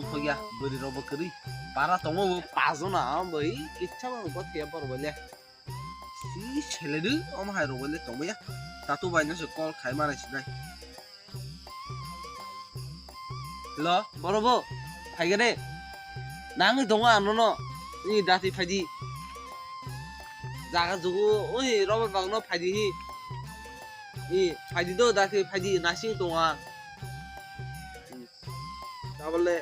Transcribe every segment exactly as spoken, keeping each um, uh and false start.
Khoya, bwrwi rok bo kwrwi. Para tongo bo pajo na, bai kitsa bo gothiya bor bo le. Si seledu, omo hai rok bo le tongya. Tatu bai no se call khai ma nai sinai. Hello, boro bo, phai gane. Nangwi tongo ano no. Ni dati phaidi. Jaga jugu, ui, rubber bag no phaidi hi. I, phaidi do, dati phaidi, nasing tongo ang. Tabole,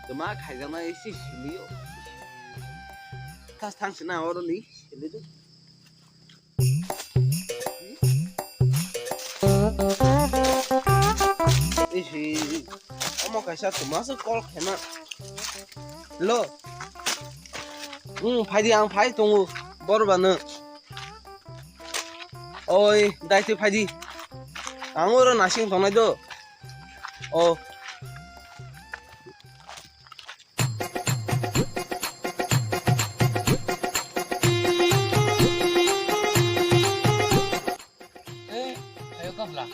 toma khaijaknai isi siliyo. Tas thang sina oro ni, silidu. Isi, omo kaisa toma se call khaima. Hello. Hmm, phaidi ang phai tongo, bor bano. Oi, dai twi phaidi. Ang oro nasing tongnai do. O. Eh, ayo kabla.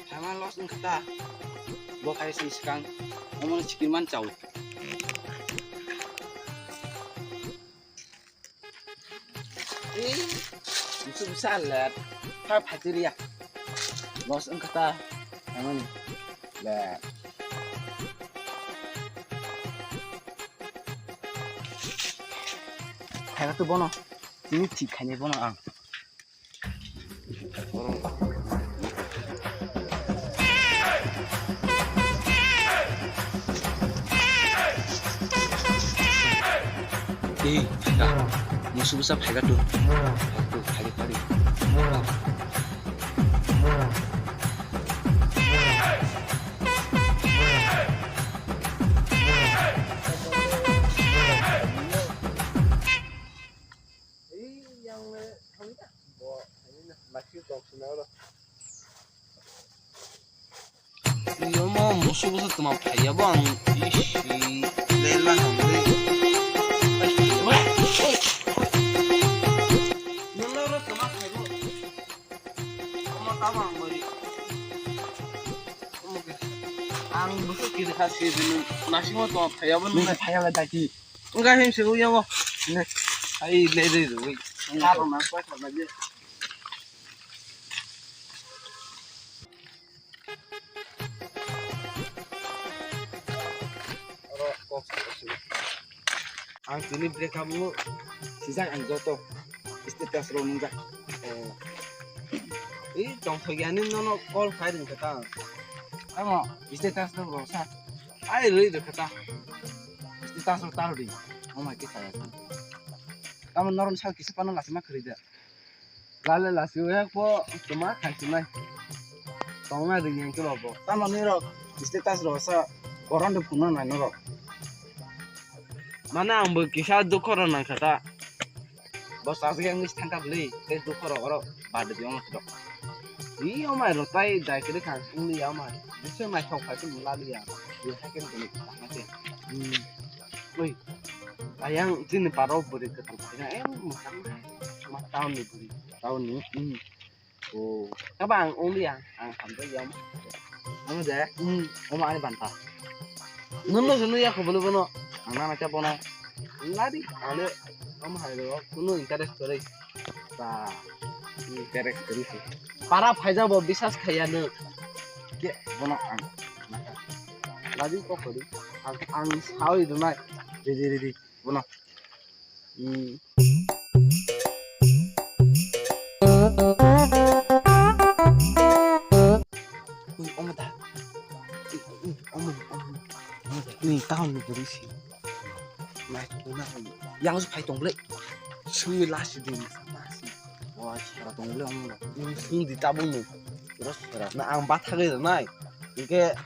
Thangna loss wngkha ta. Bo khai sini swkang. Omo sikirman chao. Eh, musu musa le, pha phatiriya. Loss wngkha ta, tamani. Le. Khaina tu bono, tini thik khainai bono ang. Ei, phaika. Musu bwsa phaika tu. Phai tu, phai, phai. Ei, yang le, thang ta. Bo, ini na, laki tok sini oro. Yomo musu busu tuma phaiya bo ang isi lela hamri. Nolo ro tuma phaibo. Omo tabo ang bari. Omo ke. Ang busu kiri khasi dinu. Nasimo tuma phaiya bo nung phaiya la daki. Wngkha himse ui yango. Ne. Ai, le, le, le, ui. Karo na, koi karo na, je. Oro, kok sa, kok sa. Ang tini break up mo, sijak ang joto status ro nungjak. Eh. Ih, tongthok yani nono call khai ring kata. Amo, status ro ro sa. Ai, rui ro kata. Status ro taro ri. Oh my, kisa ya. Tamo noron sal kisa pano lasi ma khri da. Lale lasi yak po tuma khai sinai. Tongna ri yang ke babo. Tamo ni ro status ro sa koran de phuna nai no ro. Mana ang bo kisa dukho ro nang kata. Bo sajak yang nis thangka bli, te dukho ro oro bad de yang ro. Ni omai ro tai dai kre kha ung ni ya omai. Bise mai thok khai tu la li ya. Ye ha ken ni ta ha che. Hmm. Oi. Ayang chini paro buri kwtal phaina, eh, mwkhang ma town ni buri, town ni, hmm. Oh, kaba ang only ang, ang hambai yam. Ano je, hmm, omo ani banta. Nono jono ya khobolo bono, ang nana cha bono. Ladi, ale, omo hai ro, kuno interest kore. Ba, hmm, interest kore si. Para phaija bo bisas khaya no. Ke, bono ang. Ladi kok kore. Ang, ang sawi dunai. Ready, ready. Bono. Hmm. Ui, omo da. Ui, ui, omo, omo. Omo da. Ui, tahun ni buri si. Nai, ui, na, ui. Yang su phai tong ble. Sui lasi din, lasi. Wah, sera tong ble omo da. Ui, sung di tabung no. Terus sera. Na ang bathagwi nai. Ike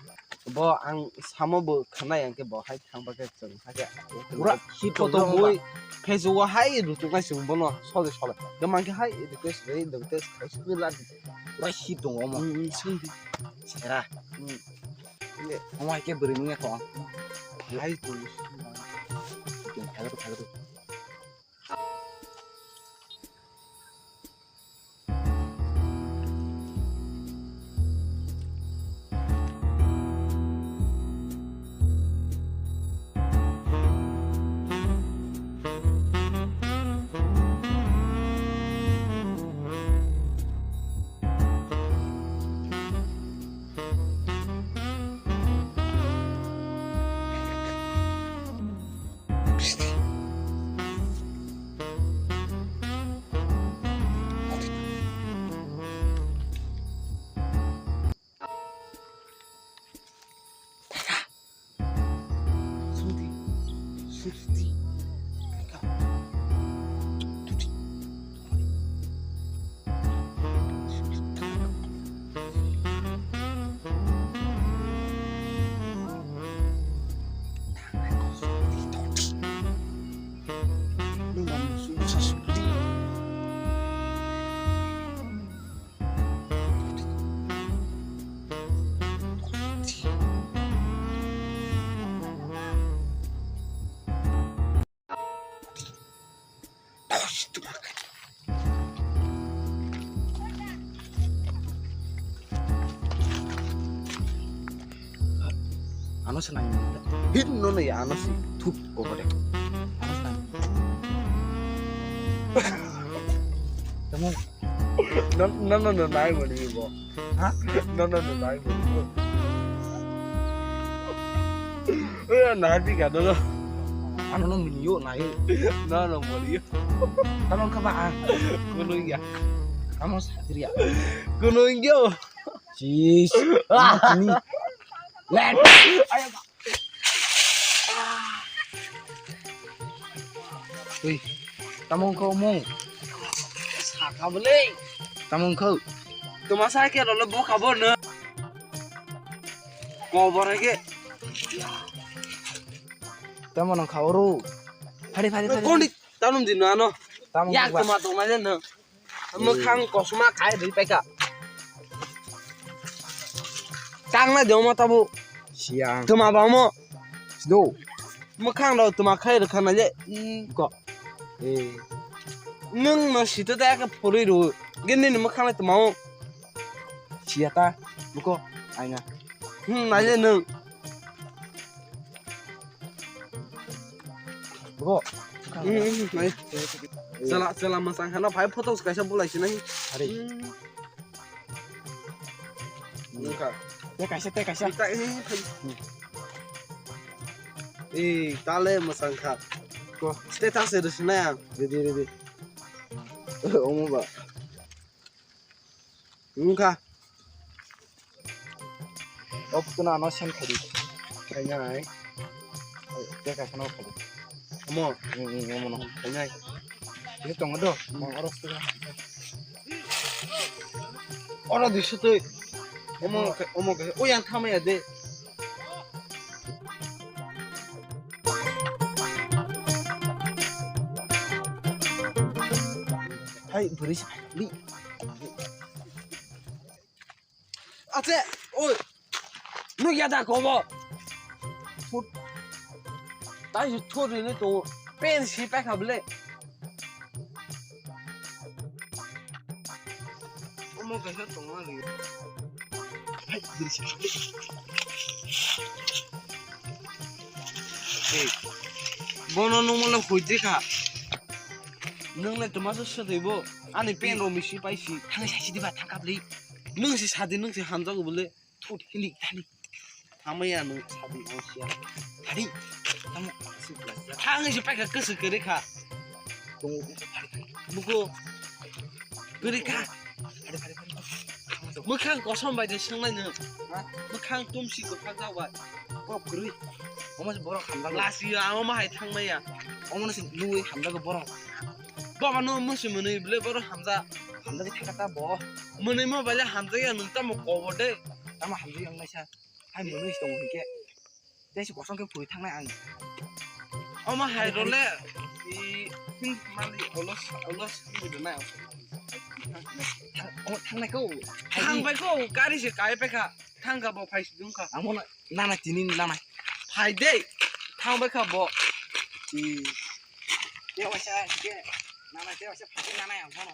Bo ang samo bo khna yang khe bo hai thang ba khe chwng hai khe pura hit photo tong mui ba. Facebook o hai rutuk nai chwng bono sole sole. Gamang khe hai request re request khai sini la di. Pura hit tong omo. Hmm, hmm, sini di. Sera. Hmm. Omo hai khe bwrwi nungya ko. Hai tu. Hai tu, hai tu. Ano se nai. Hin no ne ano si thup ko ko de. Ano se nai. Tamo. No no no no nai mo ni bo. Ha? No no no nai mo ni bo. Eh, nai pi ka no no. Ano no mini yo nai. No no mo ni yo. Tamo ka ba ang. Kuno ya. Tamo sa diri ya. Kuno yo. Sis. Ah, ini. Let. Ui. Tamo wngkha omo. Saka bwle. Tamo wngkha. Tuma sa ke rolo bo khabo no. Kobor ke. Tamo nang khao ro. Phari, phari, phari. Kondi tanum din ano. Tamo yak ba. Tuma tuma no. Mwkhang kosom ma khai rwi paikha. Tang na de omo tabo. Siang. Tuma ba omo. Sido. Mwkhang rok tuma khai rwkha na le. I ko. Eh. Nwng no sito da ka phurui rw. Gini ni mwkhang le tuma o. Siya ta. Buko. Aina. Hmm, na le nwng. Bo. Hmm, nai. Chwla, chwla mwsang hano phai photo kaisa bulai sinai. Are. Hmm. Nungkha. Te kaisa, te kaisa. Ta, eh, phai. Eh, tale mwsang kha. Ko. Status e rwsinai ang. Ready, ready. Omo ba. Wngkha. O photo no ano send khaidi. Khainai. Tei kaisa no khaidi. Omo. Mm, mm, omo no. Khainai. Ini tongo do. Mang oro sila. Oro di sutui. Omo, omo, omo, oyang thamaya de. Hai, bwrwi se phai li. Ache, oi. Nuk ya da kobo. Thut. Tai thut ni to. Pen si pa kha bole. Omo kaisa tongo ni. Hai, bwrwi se. Ei, bono nungmano huidi kha. Nungle tuma se sotwi bo. Ani pen ro misi paisi. Thangwi saisi diba, thangkha bwlwi. Nung si sadi, nung si hamjago bole. Thut hili thali. Hamaya nung sadi ang sia. Thali. Tamo. Thangwi se paikha kwswk kwrwi kha. Buko. Kwrwi kha. Mwkhang kosom bai de swngnai nung. Ha? Mwkhang tumsi kwphak jak bai. Kok kwrwi. Omo se borok hamjak. Lasi ya, omo hai thangmaya. Omo no se nui hamjak borok. Baba no musi mwnwi bwle borok hamjak. Hamjak thangkha ta bo. Mwnwi mo bai le hamjak ya, nung tamo kobor de. Tamo hamjak ya wngnaisa. Hai mwnwi se tongo hinkhe. Tei se kosong khe phui thangnai ang. Omo hai role, i, hin mali olos, olos hin rwnai. Thang-, omo thangnai kho. Thang bai kho, gari se kai pai kha. Thang kha bo phai si dung kha. Amo na, nana tini nana. Phai de. Thang bai kha bo. I. Te waisa ke, nana te waisa phai nana ang phano.